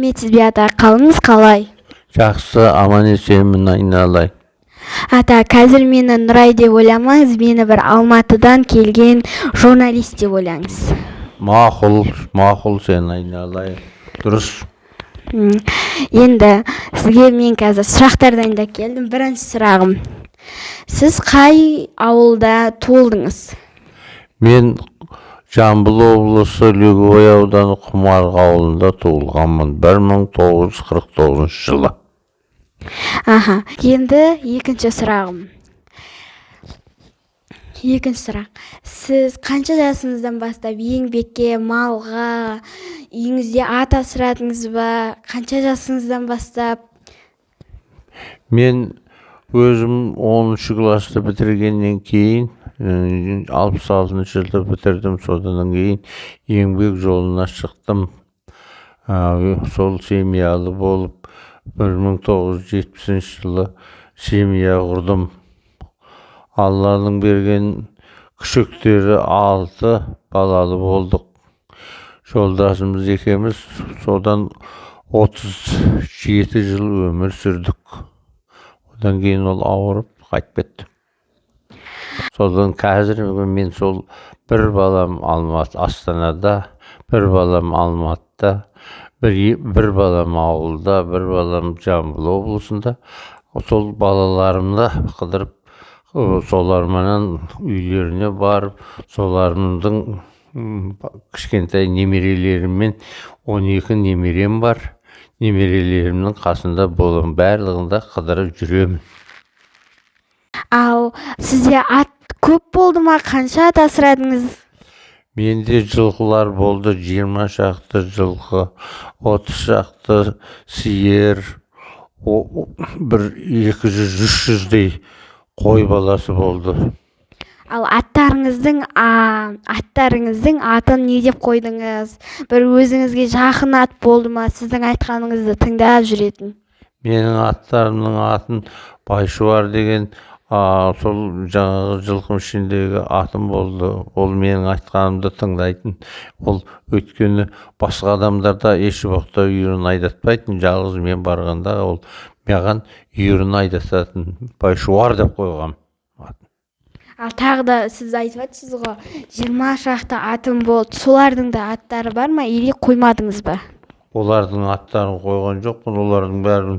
Сәлеметсіз бе, ата? Қалыңыз қалай? Жақсы, аман есенмін, айналайын. Ата, қазір мені Нұрай деп ойламаңыз, мені бір Алматыдан келген журналист деп ойлаңыз. Мақұл, мақұл, сен, айналайын, дұрыс. Енді сізге мен қазір сұрақтар дайындап келдім. Бірінші сұрағым: сіз қай ауылда туылдыңыз? Мен Жамбыл облысы, Луговой ауданы, Құмарық ауылында туылғанмын 1949 жылы. Аха, енді екінші сұрағым. Екінші сұрақ: сіз қанша жасыңыздан бастап еңбекке, малға, үйіңізде ат асырадыңыз ба? Қанша жасыңыздан бастап? Мен өзім 10-шы классты бітіргеннен кейін, 66-жылы бітірдім, содан кейін еңбек жолына шықтым. Сол семьялы болып, 1970 жылы семья құрдым. Алланың берген күшіктері, алты балалы болдық жолдасымыз екеуміз. Содан 37 жыл өмір сүрдік. Одан кейін ол ауырып қайтып кетті. Содан қазір мен сол бір балам Алматы, Астанада, бір балам Алматыда, бір балам ауылда, бір балам Жамбыл облысында. Сол балаларымды қыдырып, соларменен үйлеріне барып, соларымдың кішкентай немерелеріммен, 12 немерем бар, немерелерімнің қасында боламын, барлығында қыдырып жүремін. Ал сізде ат көп болды ма? Қанша ат асырадыңыз? Менде жылқылар болды, 20 шақты жылқы, 30 шақты сиыр, бір 200, 300-дей қой баласы болды. Ал аттарыңыздың атын не деп қойдыңыз? Бір өзіңізге жақын ат болды ма, сіздің айтқаныңызды тыңдап жүретін? Менің аттарымның атын Байшуар деген, сол жаңағы жылқым ішіндегі атым болды. Ол менің айтқанымды тыңдайтын. Ол өйткені басқа адамдарда еш уақытта үйірін айдатпайтын, жалғыз мен барғанда ол маған үйірін айдататын. Байшуар деп қойғам. Ал тағы да сіз айтып жатсыз ғой, 20 шақты атым болды. Солардың да аттары бар ма или қоймадыңыз ба? Олардың аттарын қойған жоқпын. Олардың бәрін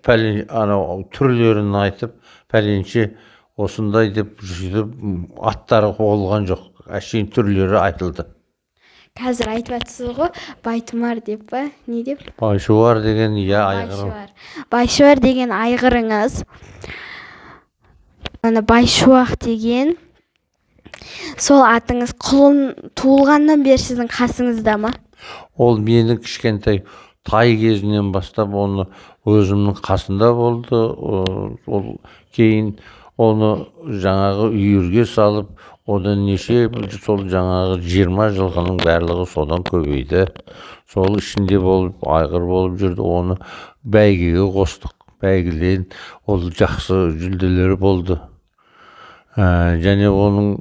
пәлен анау түрлерін айтып, пәленше осындай деп сөйтіп аттары қойылған жоқ, әшейін түрлері айтылды. Қазір айтып жатсыз ғой, Байтұмар деп па, не деп? Байшуар деген, иә, айғырым. Байшуар, Байшуар деген айғырыңыз, ана Байшуақ деген сол атыңыз құлын туылғаннан бері сіздің қасыңызда ма? Ол менің кішкентай тай кезінен бастап оны өзімнің қасында болды. Ол кейін оны жаңағы үйірге салып, одан неше, сол жаңағы 20 жылқының барлығы содан көбейді. Сол ішінде болып, айғыр болып жүрді. Оны бәйгеге қостық, бәйгеден ол жақсы жүлделері болды. Және оның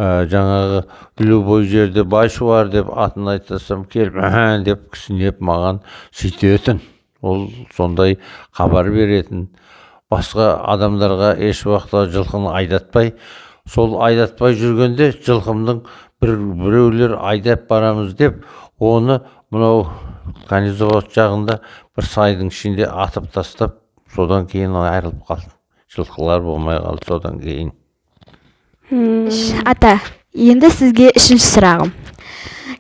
жаңағы любой жерде Байшуар деп атын айтсам, келіп «Әһә» деп кісінеп маған сөйтетін. Ол сондай хабар беретін. Басқа адамдарға еш уақытта жылқыны айдатпай, сол айдатпай жүргенде жылқымның бір біреулер айдап барамыз деп, оны мынау Конезавод жағында бір сайдың ішінде атып тастап, содан кейін айырылып қалдым, жылқылар болмай қалды содан кейін. Ата, енді сізге үшінші сұрағым: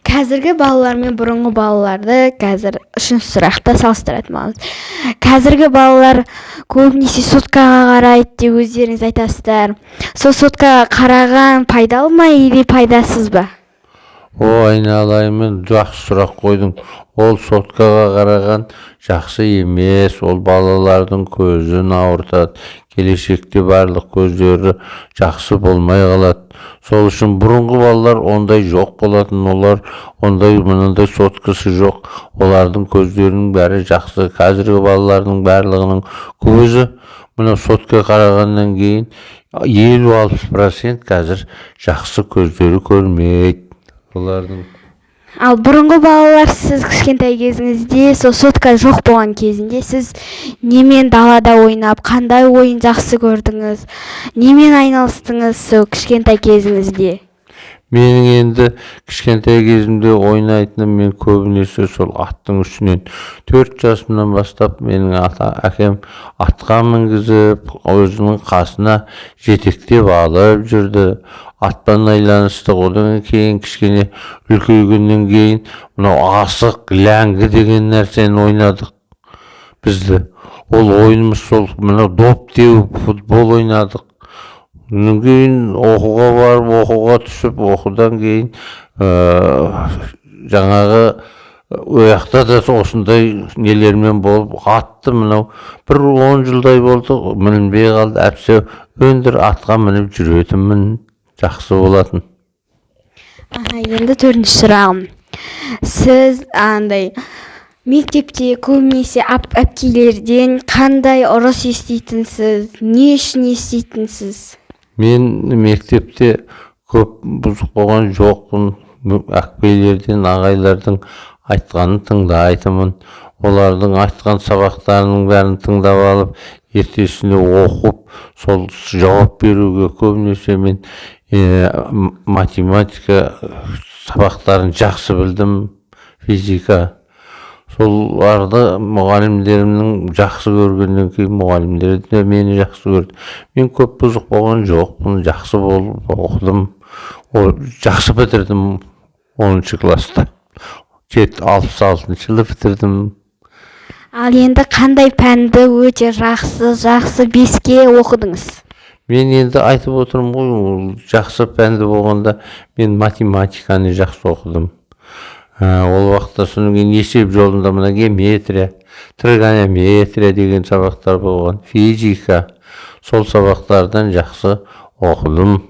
қазіргі балалар мен бұрынғы балаларды қазір үшінші сұрақта салыстыратын боламыз. Қазіргі балалар көбінесе соткаға қарайды деп өздеріңіз айтасыздар. Сол соткаға қараған пайдалы ма или пайдасыз ба? О, айналайын, жақсы сұрақ қойдың. Ол соткаға қараған жақсы емес, ол балалардың көзін ауыртады. Келешекте барлық көздері жақсы болмай қалады. Сол үшін бұрынғы балалар ондай жоқ болатын, олар ондай мынандай соткасы жоқ, олардың көздерінің бәрі жақсы. Қазіргі балалардың барлығының көзі мына сотка қарағаннан кейін 50-60% қазір жақсы көздері көрмейді олардың. Ал бұрынғы балалар, сіз кішкентай кезіңізде, сол сотка жоқ болған кезінде сіз немен далада ойнап, қандай ойын жақсы көрдіңіз, немен айналыстыңыз сол кішкентай кезіңізде? Менің енді кішкентай кезімде ойнайтыным, мен көбінесе сол аттың үстінен, 4 жасымнан бастап менің ата әкем атқа мінгізіп, өзінің қасына жетектеп алып жүрді, атпен айланыстық. Одан кейін кішкене үлкейгеннен кейін мынау асық, ләңгі деген нәрсені ойнадық. Бізді ол ойынымыз сол, мынау доп теуіп, футбол ойнадық. Одан кейін оқуға барып, оқуға түсіп, оқудан кейін жаңағы ол жақта да осындай нелермен болып, атты мынау бір 10 жылдай болды, мінбей қалды. Әпсе өндір атқа мініп жүретінмін, жақсы болатын. Аха, енді төртінші сұрағым: сіз андай мектепте көбінесе әпкелерден қандай ұрыс еститінсіз, не үшін еститінсіз? Мен мектепте көп бұзық болған жоқпын. Әпкелерден, ағайлардың айтқанын тыңдайтынмын. Олардың айтқан сабақтарының бәрін тыңдап алып, ертесіне оқып, сол жауап беруге. Көбінесе мен математика сабақтарын жақсы білдім, физика. Соларды мұғалімдерімнің жақсы көргеннен кейін, мұғалімдер де мені жақсы көрді. Мен көп бұзық болған жоқпын, жақсы болып оқыдым. Жақсы бітірдім 10-класста, 66-жылы бітірдім. Ал енді қандай пәнді өте жақсы, жақсы беске оқыдыңыз? Мен енді айтып отырмын ғой, ол жақсы пәнді болғанда, мен математиканы жақсы оқыдым. Ол уақытта содан кейін есеп жолында мына геометрия, тригонометрия деген сабақтар болған, физика, сол сабақтардан жақсы оқыдым.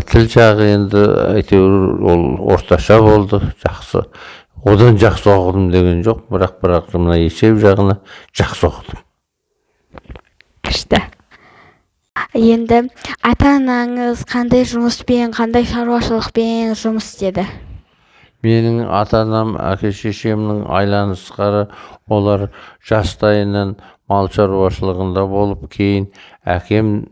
Тіл жағы енді әйтеуір ол орташа болды, жақсы, одан жақсы оқыдым деген жоқ, бірақ мына есеп жағына жақсы оқыдым. Күшті. Енді ата анаңыз қандай жұмыспен, қандай шаруашылықпен жұмыс істеді? Менің ата анам, әке шешемнің айланысқары, олар жастайынан мал шаруашылығында болып, кейін әкем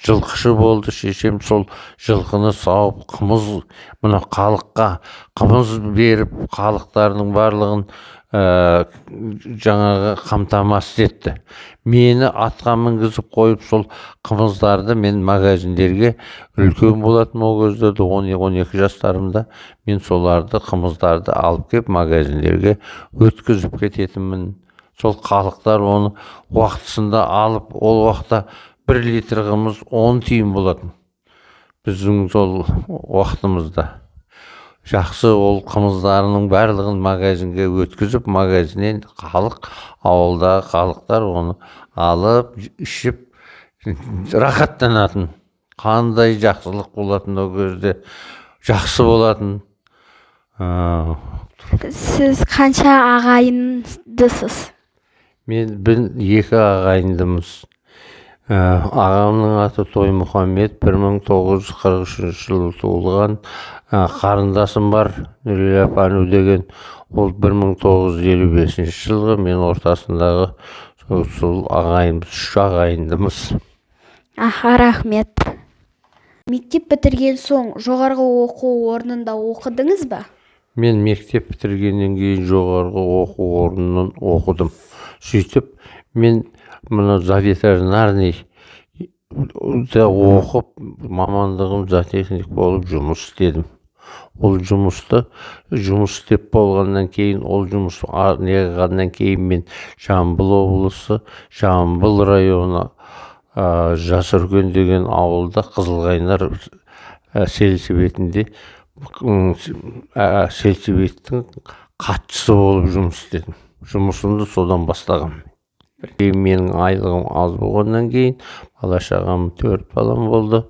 жылқышы болды, шешем сол жылқыны сауып, қымыз, мына халыққа қымыз беріп, халықтардың барлығын жаңағы қамтамасыз етті. Мені атқа мінгізіп қойып, сол қымыздарды мен магазиндерге, үлкен болатын ол кездерде, 10-12 жастарымда мен соларды, қымыздарды алып келіп, магазиндерге өткізіп кететінмін. Сол халықтар оны уақытысында алып, ол уақытта 1 литр қымыз 10 тиын болатын біздің сол уақытымызда. Жақсы, ол қымыздарының барлығын магазинге өткізіп, магазиннен халық, ауылдағы халықтар оны алып ішіп, рахаттанатын. Қандай жақсылық болатын ол кезде, жақсы болатын. Сіз қанша ағайындысыз? Мен бір екі ағайындымыз. Ағамның аты Тоймұхаммед, 1943 жылы туылған. Қарындасым бар, Нүрила Пану деген, ол 1955 жылғы. Мен ортасындағы сол ағайынбыз, үш ағайындымыз. Аха, рахмет. Мектеп бітірген соң жоғарғы оқу орнында оқыдыңыз ба? Мен мектеп бітіргеннен кейін жоғарғы оқу орнынан оқыдым. Сөйтіп мен мына зооветеринарный да оқып, мамандығым зоотехник болып жұмыс істедім. Ол жұмысты, жұмыс істеп болғаннан кейін, ол жұмыс не қылғаннан кейін мен Жамбыл облысы, Жамбыл районы, Жасөркен деген ауылда, Қызылқайнар сельсоветінде сельсоветтің хатшысы болып жұмыс істедім. Жұмысымды содан бастағанмын. Кейін менің айлығым аз болғаннан кейін, бала шағам, төрт балам болды,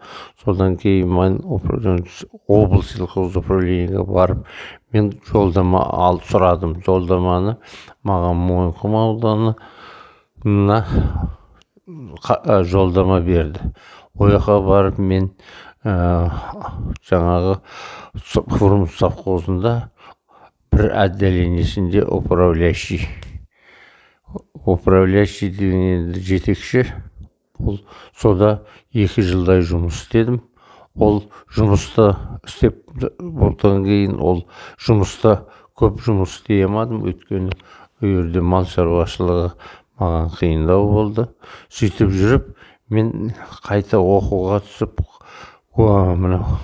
содан кейін мен облыс сельхозуправлениеге барып, мен жолдама алып сұрадым. Жолдаманы маған Мойынқұм ауданына жолдама берді. Ол жаққа барып мен Жаңағы Фрунзе совхозында бір отделениесінде управляющий. Управляющий деген енді жетекші. Ол сода 2 жылдай жұмыс істедім. Ол жұмысты істеп болғаннан кейін ол жұмыста көп жұмыс істей алмадым, өйткені ол жерде мал шаруашылығы маған қиындау болды. Сөйтіп жүріп мен қайта оқуға түсіп, мынау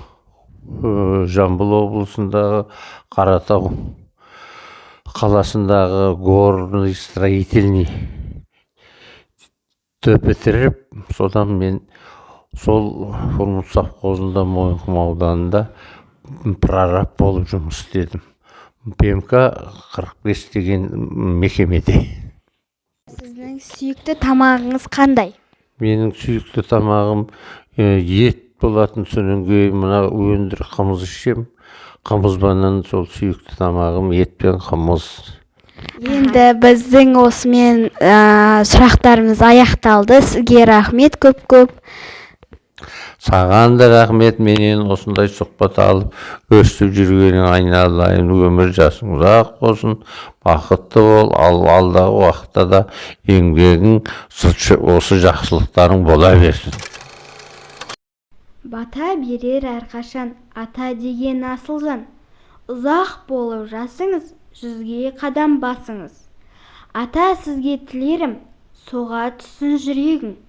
Жамбыл облысындағы Қаратау қаласындағы горный строительный бітіріп, содан мен сол Фрунзе совхозында Мойынқұм ауданында прораб болып жұмыс істедім. ПМК 45 деген мекемеде. Сіздің сүйікті тамағыңыз қандай? Менің сүйікті тамағым ет болатын, содан кейін мына өндір қымыз ішемін. Қымызбенен сол сүйікті тамағым ет пен қымыз. Енді біздің осымен сұрақтарымыз аяқталды. Сізге рахмет көп-көп. Саған да рахмет, менен осындай сұхбат алып өстіп жүргенің, айналайын, өмір жасың ұзақ болсын, бақытты бол, ал алдағы уақытта да еңбегің осы жақсылықтарың бола берсін. Бата берер әрқашан, ата деген асыл жан. Ұзақ болып жасыңыз, 100-ге қадам басыңыз. Ата, сізге тілерім, соға түссін жүрегің.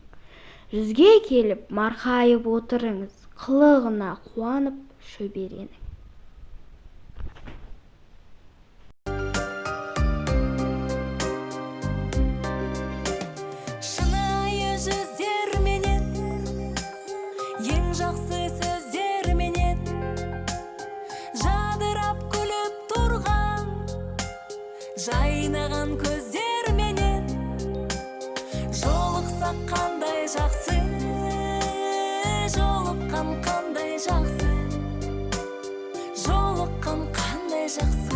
100-ге келіп марқайып отырыңыз, қылығына қуанып шөберенің. Шынайы жүздерменен, ең жақсы сөздерменен, жадырап күліп тұрған, жайнаған көздерменен, жолықсақ қандай жақсы, жолыққан қандай жақсы, жолыққан қандай жақсы.